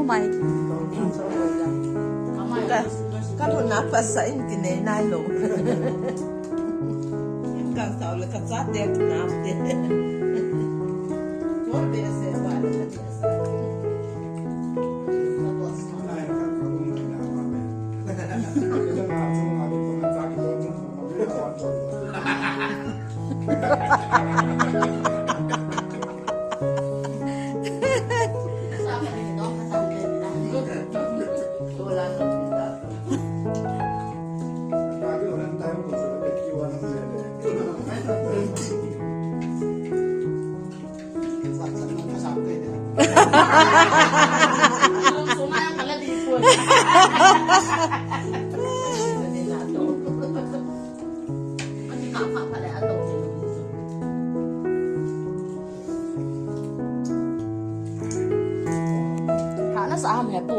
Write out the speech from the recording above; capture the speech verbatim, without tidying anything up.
Mai. Ka, ka lhun na pasal in kinei nai lou. Ka sao le ka chate na te. Ko be se ba le ka be se. Hana sa ham he pu.